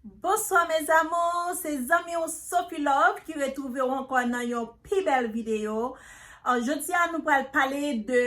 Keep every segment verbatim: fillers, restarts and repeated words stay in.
Bonswa mes amours, se zanmi w Sophie Love ki retwouve w ankò nan yon pi bèl videyo. An, jodi a nou pral pale de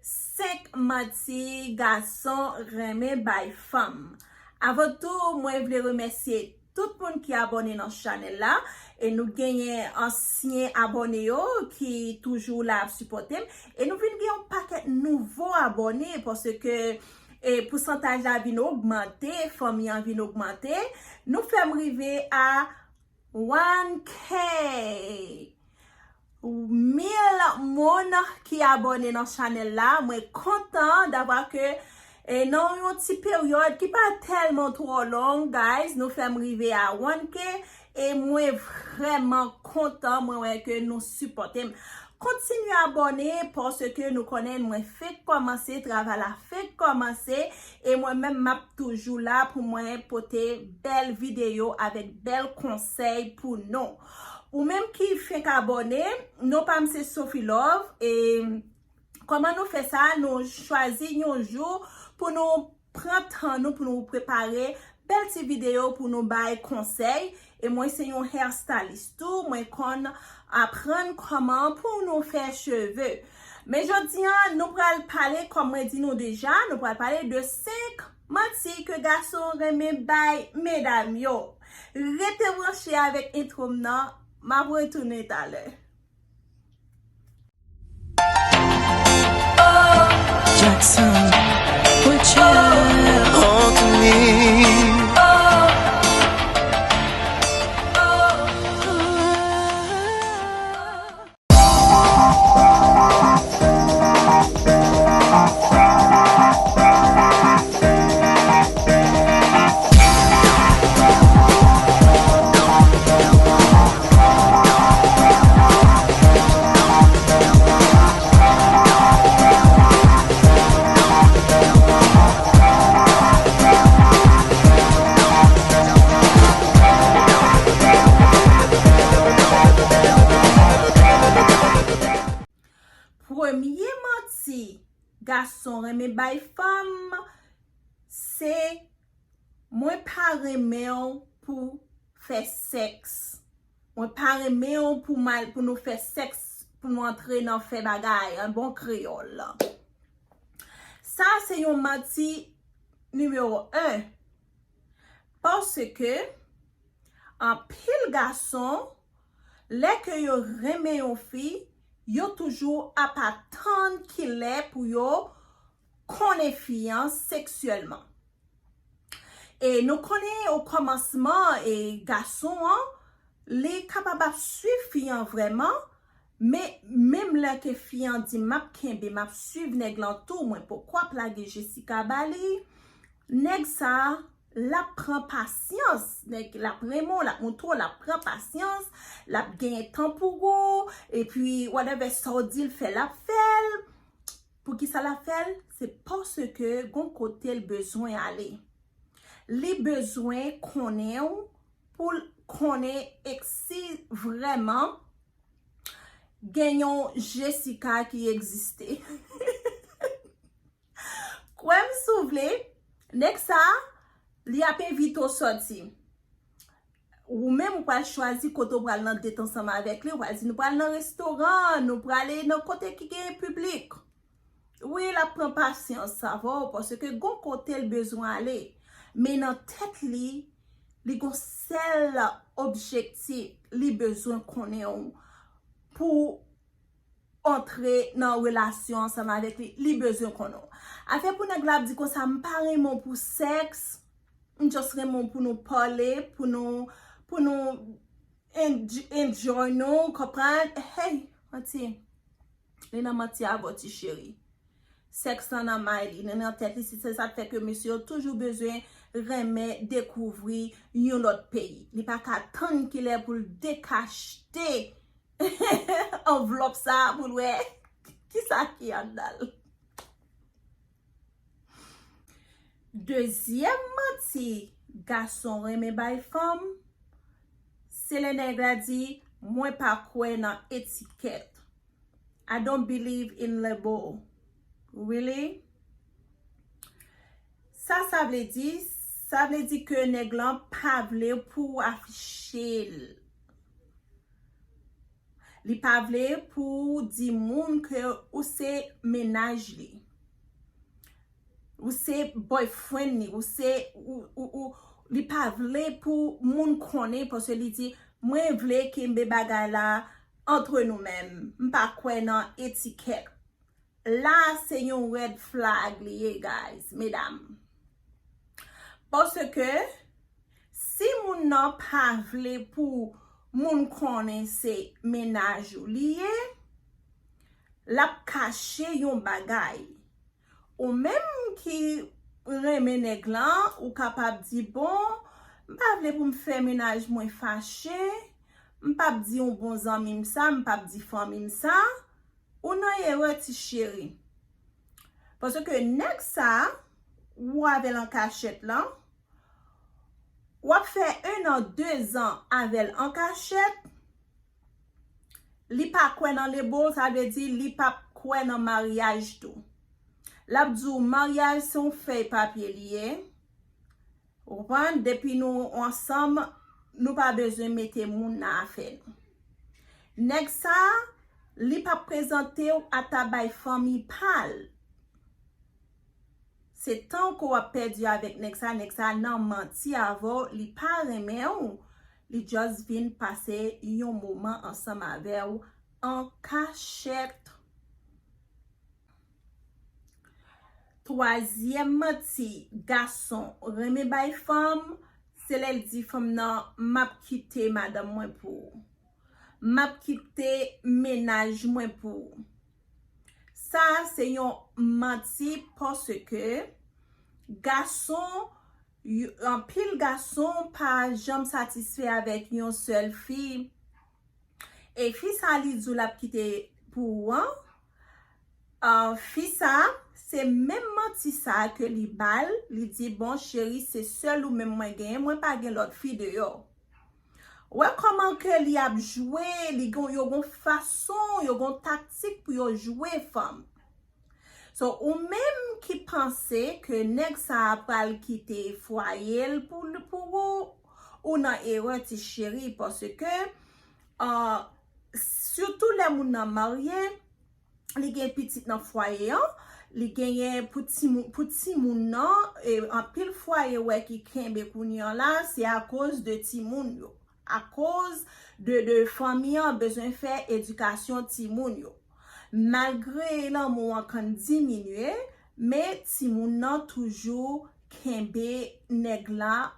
senk manti gason renmen bay fanm. Avan tou, mwen vle remèsye tout moun ki abòne nan chanèl la. E nou genyen ansyen abòne yo ki toujou la ap sipòte m. E nou vin gen yon pakèt nouvo abòne paske e pousantaj la vin ogmante, fanmi an vin ogmante. Nou fè m rive a one K. Mil moun ki abòne nan chanèl la. Mwen kontan davwa ke e nan yon ti peryòd ki pa tèlman twò long, guys, nou fè m rive a one K. E mwen vrèman kontan, mwen wè ke nou sipòte m. Kontinye abòne paske nou konnen mwen fèk kòmanse, travay la fèk kòmanse. E mwen menm m ap toujou la pou mwen pote bèl videyo avèk bèl konsèy pou nou. Ou menm ki fèk abòne, non pa m se Sophie Love. E kòman nou fè sa? Nou chwazi yon jou pou nou pran tan nou pou nou prepare bèl ti videyo pou nou bay konsèy. E mwen se yon hairstylist tou, mwen konn aprann kòman pou nou fè cheve. Men jodi a, nou pral pale, kòm mwen di nou deja, nou pral pale de senk manti ke gason renmen bay medam yo. Rete branche avèk entwo m nan, m ap retounen talè. Jackson, put your Anthony. Premye manti gason renmen bay fanm, se mwen pa renmen w pou fè sèks. Mwen pa renmen w pou mal, pou nou fè sèks, pou nou antre nan fè bagay, an bon kreyòl. Sa se yon manti nimewo en. Paske anpil gason, lè ke yo renmen yon fi, yo toujou ap atann kilè pou yo konnen fi an seksyèlman. E nou konnen o kòmansman, e gason an, li kapab ap swiv fi an vrèman, men menm lè ke fi an di, "M ap kenbe, m ap swiv nèg lan tou, mwen poko ap lage Jessica ba li," nèg sa a, l ap pran pasyans. Nèg, l ap renmen w, l ap montre w, l ap pran pasyans, l ap genyen tan pou ou, epi whatever sa w di l fè, l ap fè l. Poukisa l ap fè l? Se paske gon kote l bezwen ale. Li bezwen konnen w pou l konnen si vrèman gen yon Jessica ki egziste. Kwè m si w vle, nèg sa, li ap envite w sòti. Ou menm, ou pral chwazi kote w pral nan det ansanm avèk li, ou pral di, "Nou pral nan restoran, nou prale nan kote ki gen piblik." Wi, l ap pran pasyans avè w, paske gon kote l bezwen ale. Men nan tèt li, li gon sèl objektif, li bezwen konnen w pou antre nan relasyon ansanm avèk li, li bezwen konnen w. Afè pou nèg la ap di konsa, "M pa renmen w pou sèks, m just renmen w pou nou pale, pou nou, pou nou enj-, enjoy nou," konprann? Hey, manti. Li nan manti avè w, ti cheri. Sèks lan nan may li, li nan tèt li, se, se sa k fè ke mesye yo toujou bezwen renmen dekouvri yon lòt peyi. Li pa ka tann kilè pou l dekachte anvlòp sa a pou l wè kisa ki anndan l. Dezyèm manti gason renmen bay fanm, se lè nèg la di, "Mwen pa kwè nan etikèt." "I don't believe in label." Really? Sa sa vle di, Sa vle di ke nèg lan pa vle pou w afiche l. Li pa vle pou w di moun ke ou se mennaj li. Ou se boyfriend li, ou se, ou, ou, ou, li pa vle pou moun konnen paske li di, mwen vle kenbe bagay la antre nou menm. M pa kwè nan etikèt. La se yon red flag li ye, guys, medam. Paske si moun nan pa vle pou moun konnen se mennaj ou li ye, l ap kache yon bagay. Ou menm ki renmen nèg lan, ou kapab di, bon, m pa vle pou m fè mennaj mwen fache, m p ap di yon bon zanmi m sa, m p ap di fanmi m sa. Ou nan erè, ti cheri. Paske nèg sa, ou avè l an kachèt lan, w ap fè en an, de zan avè l an kachèt, li pa kwè nan lebo, sa vle di li p ap kwè nan maryaj tou. L ap di w maryaj se yon fèy papye li ye. Ou konprann? Depi nou ansanm, nou pa bezwen mete moun nan afè nou. Nèg sa, li p ap prezante w ata bay fanmi pa l. Se tan ke w ap pèdi avèk nèg sa, nèg sa nan manti avè w, li pa renmen w, li just vin pase yon moman ansanm avè w an kachèt. Twazyèm manti gason renmen bay fanm, se lè l di fanm nan, m ap kite madanm mwen pou ou. M ap kite mennaj mwen pou ou. Sa se yon manti paske gason, y- anpil gason pa janm satisfè avèk yon sèl fi. E fi sa li di w l ap kite pou ou an, ah, fi sa, se menm manti sa ke li ba l, li di, bon, cheri, se sèl ou menm mwen genyen, mwen pa gen lòt fi deyò. Wè kòman ke li ap jwe, li gon, yo gon fason, yo gon taktik pou yo jwe fanm. So, ou menm ki panse ke nèg sa a pral kite fwaye l pou, pou ou, ou nan erè, ti cheri, paske, ah, sitou lè moun nan marye, li gen pitit nan fwaye an, li genyen pou timoun, pou timoun nan, e, anpil fwaye wè ki kenbe kounye an la, se akoz de timoun yo. Akoz de, de fanmi an bezwen fè edikasyon timoun yo. Malgre lanmou an konn diminye, men timoun nan toujou kenbe nèg la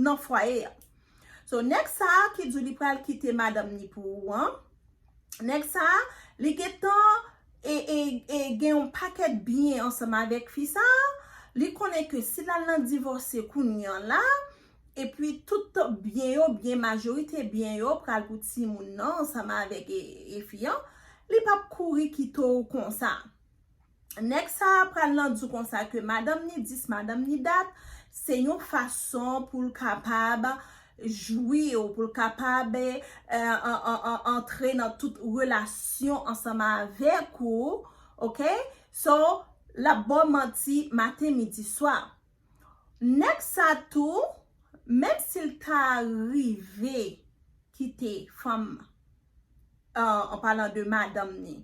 nan fwaye a. So, nèg sa a ki di w li pral kite madanm ni pou ou an, nèg sa a, li gentan e, e, e gen yon pakèt byen ansanm avèk fi sa a, li konnen ke si l al nan divòse kounye an la, epi tout byen yo, byen majorite byen yo pral pou timoun nan ansanm avèk e, e fi an, li p ap kouri kite w konsa. Nèg sa a pral nan di w konsa ke madanm ni dis, madanm ni dat, se yon fason pou l kapab jwi w, pou l kapab, eh, an, an, an, antre nan tout relasyon ansanm avèk ou, oke? So, l ap ba w manti maten, midi, swa. Nèg sa tou, menm si l ta rive kite fanm, euh, an palan de madanm ni,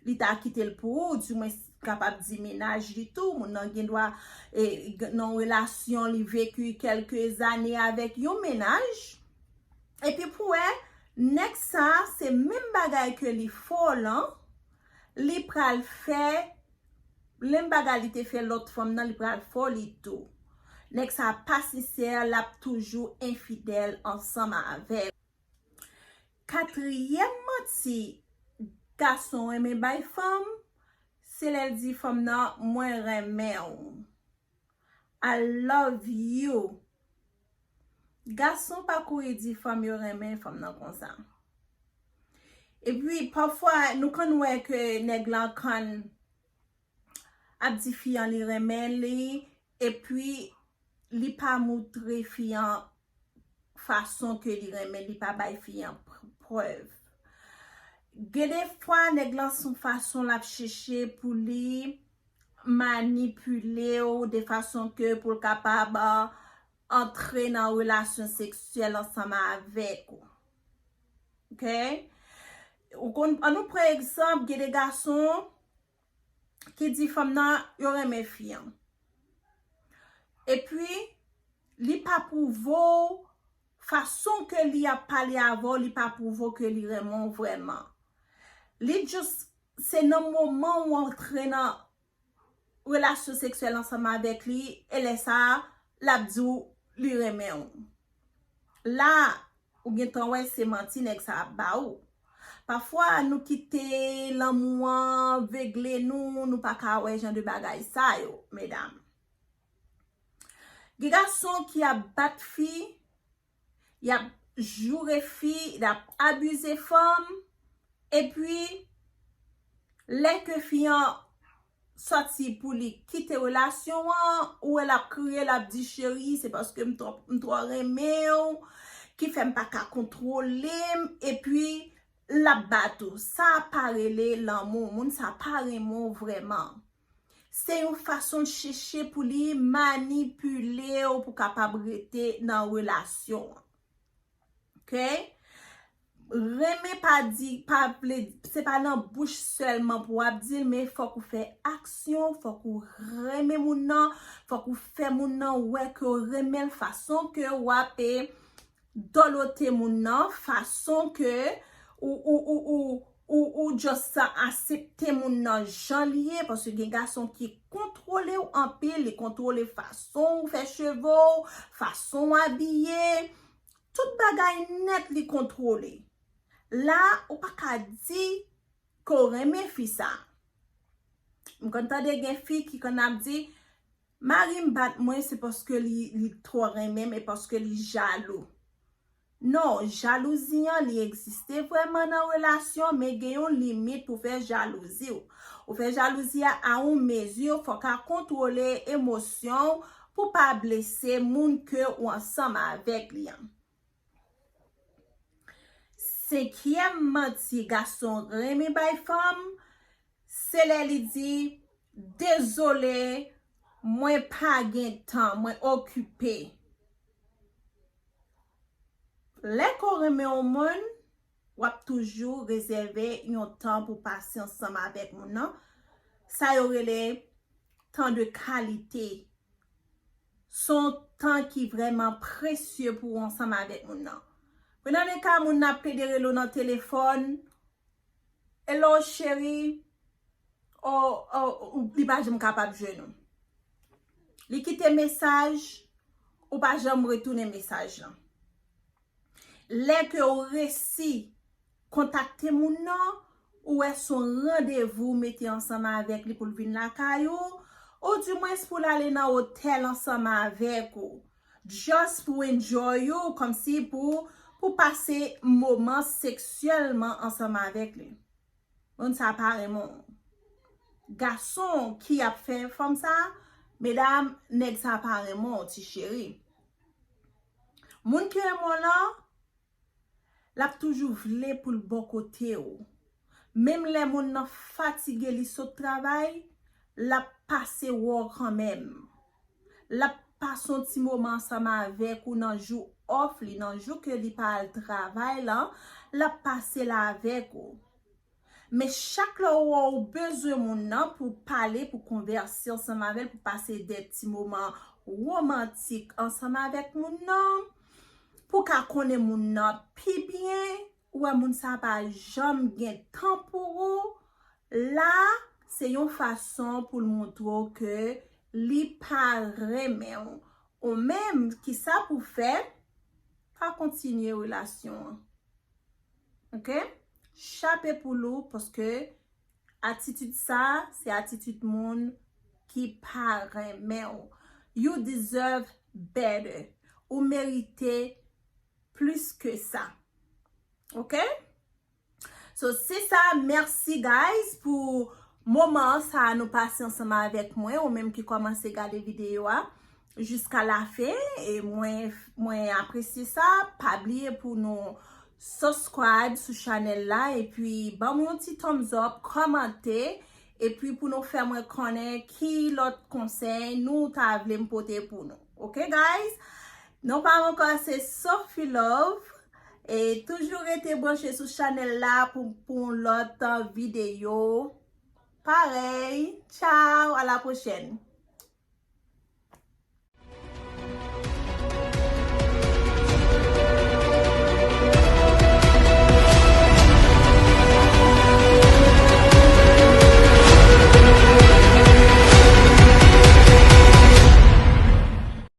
li ta kite l pou ou, dimwen kapab di mennaj li tou, moun nan gen dwa, e, g- nan yon relasyon, li veki kèlke zane avèk yon mennaj. Epi pou wè, nèg sa, se menm bagay ke li fè w lan, li pral fè, menm bagay li te fè lòt fanm nan, li pral fè w li tou. Nèg sa pa sensè, l ap toujou enfidèl ansanm avè w. Katriyèm manti gason renmen bay fanm, se lè l di fanm nan, mwen renmen w. I love you. Gason pa kouri di fanm yo renmen fanm nan konsa. Epi, pafwa, nou konn wè ke nèg lan konn ap di fi an li renmen li, epi li pa moutre fi an fason ke li renmen, li pa bay fi an pr- prèv. Gen de fwa, nèg lan se yon fason l ap chèche pou li manipile w de fason ke pou l kapab, ah, antre nan relasyon seksyèl ansanm avèk ou. Ok? Ou konn, ann nou pran egzanp, gen de gason ki di fanm nan yo renmen fi an. Epi, li pa pwouve w, fason ke li ap pale avè w, li pa pwouve w ke li renmen w vrèman. Li just, se nan moman ou antre nan relasyon seksyèl ansanm avèk li, e lè sa a, l ap di w li renmen w. La, ou gentan wè se manti nèg sa ap ba ou. Pafwa, nou kite lanmou an vegle nou, nou pa ka wè jan de bagay sa yo, medam. Gen gason ki ap bat fi, y ap joure fi, y ap abize fanm, epi lè ke fi an sòti pou li kite relasyon an, ou wè l ap kriye, l ap di, "Cheri, se paske m twò, m twò renmen w, ki fè m pa ka kontwole m," epi l ap bat ou. Sa pa rele lanmou, moun sa pa renmen w vrèman. Se yon fason l chèche pou li manipile w pou kapab rete nan relasyon an. Ok? Renmen pa di, pa vle, se pa nan bouch sèlman pou w ap di l, men fòk ou fè aksyon, fòk ou renmen moun nan, fòk ou fè moun nan wè ke w renmen l, fason ke w ap, e, dòlote moun nan, fason ke ou, ou, ou, ou, ou, ou just aksepte moun nan jan l ye, paske gen gason ki kontwole w anpil, li kontwole fason ou fè cheve w, fason w abiye, tout bagay nèt li kontwole. La, ou pa ka di ke w renmen fi sa. M konn tande gen fi ki konn ap di, "Mari m bat mwen, se paske li, li twò renmen m e paske li jalou." Non, jalouzi an, li egziste vrèman nan relasyon, men gen yon limit pou fè jalouzi w. Ou fè jalouzi a, a yon mezi, fòk a kontwole emosyon w pou pa blese moun ke ou ansanm avèk li an. Senkyèm manti gason renmen bay fanm, se lè li di, "Dezole, mwen pa gen tan, mwen okipe." Lè ke w renmen yon moun, w ap toujou rezève yon tan pou pase ansanm avèk moun nan. Sa yo rele tan de kalite. Se yon tan ki vrèman presye pou w ansanm avèk moun nan. Pran nan ka moun nan ap plede rele w nan telefòn, "Hello, cheri." O, o, ou, li pa janm kapab jwenn ou. Li kite mesaj, ou pa janm retounen mesaj lan. Lè ke w resi kontakte moun nan, ou wè se yon randevou w mete ansanm avèk li pou l vin lakay ou, oudimwens pou l ale nan otèl ansanm avèk ou, just pou enjoy ou, kòmsi pou, pou pase moman seksyèlman ansanm avèk li. Moun sa pa renmen w. Gason ki ap fè fanm sa, medam, nèg sa pa renmen w, ti cheri. Moun ki renmen w lan, l ap toujou vle pou l bò kote w. Menm lè moun nan fatige, li sot travay, l ap pase wè w kanmenm. L ap pase yon ti moman ansanm avèk ou nan jou off li, nan jou ke li pa al travay lan, l ap pase l avèk ou. Men chak lè w wè w bezwen moun nan pou pale, pou konvèse ansanm avè l, pou pase de ti moman womantik ansanm avèk moun nan, pou w ka konnen moun nan pi byen, ou wè moun sa pa janm gen tan pou ou, la, se yon fason pou l montre w ke li pa renmen w. Ou menm, kisa pou w fè? Pa kontinye relasyon an. Ok? Chape poul ou, paske atitid sa, se atitid moun ki pa renmen w. You deserve better. Ou merite plis ke sa. Ok? So, se sa, mèsi, guys, pou moman sa nou pase ansanm avèk mwen, ou menm ki kòmanse gade videyo a jiska la fen, e mwen, mwen apresye sa. Pa bliye pou nou subscribe sou chanèl la, epi ban mwen yon ti thumbs up, kòmante, epi pou nou fè mwen konnen ki lòt konsèy nou ta vle m pote pou nou. Ok, guys? Non pa m ankò, se Sophie Love. E toujou rete branche sou chanèl la pou, pou yon lòt videyo. Parèy. Tchao, à la prochaine.